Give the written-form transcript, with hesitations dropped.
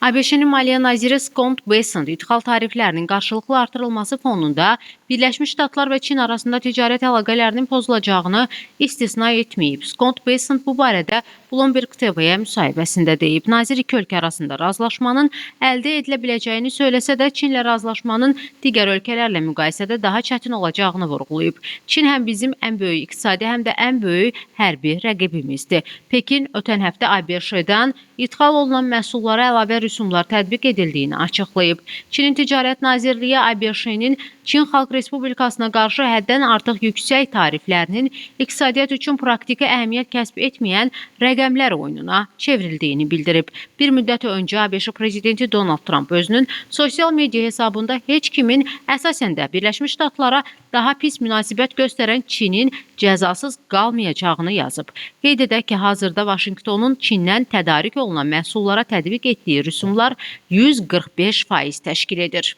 ABŞ-nin Maliyyə naziri Scott Bessent idxal tariflərinin qarşılıqlı artırılması fonunda Birləşmiş Ştatlar və Çin arasında ticarət əlaqələrinin pozulacağını istisna etməyib. Scott Bessent bu barədə Bloomberg TV-yə müsahibəsində deyib. Nazir iki ölkə arasında razılaşmanın əldə edilə biləcəyini söyləsə də, Çinlə razılaşmanın digər ölkələrlə müqayisədə daha çətin olacağını vurğulayıb. Çin həm bizim ən böyük iqtisadi, həm də ən böyük hərbi rəqibimizdir. Pekin ötən həftə ABŞ-dan idxal olunan məhsullara əlavə rüsumlar tətbiq edildiyini açıqlayıb. Çinin Ticarət Nazirliyi ABŞ-nin Çin Xalq Respublikasına qarşı həddən artıq yüksək tariflərinin iqtisadiyyat üçün praktiki əhəmiyyət kəsb etməyən rəqəmlər oyununa çevrildiyini bildirib. Bir müddət öncə ABŞ prezidenti Donald Tramp özünün sosial media hesabında heç kimin, əsasən də Birləşmiş Ştatlara daha pis münasibət göstərən Çinin cəzasız qalmayacağını yazıb. Qeyd edək ki, hazırda Vaşinqtonun Çindən tədarik olunan məhsullara tətbiq etdiyi rüsumlar 145% təşkil edir.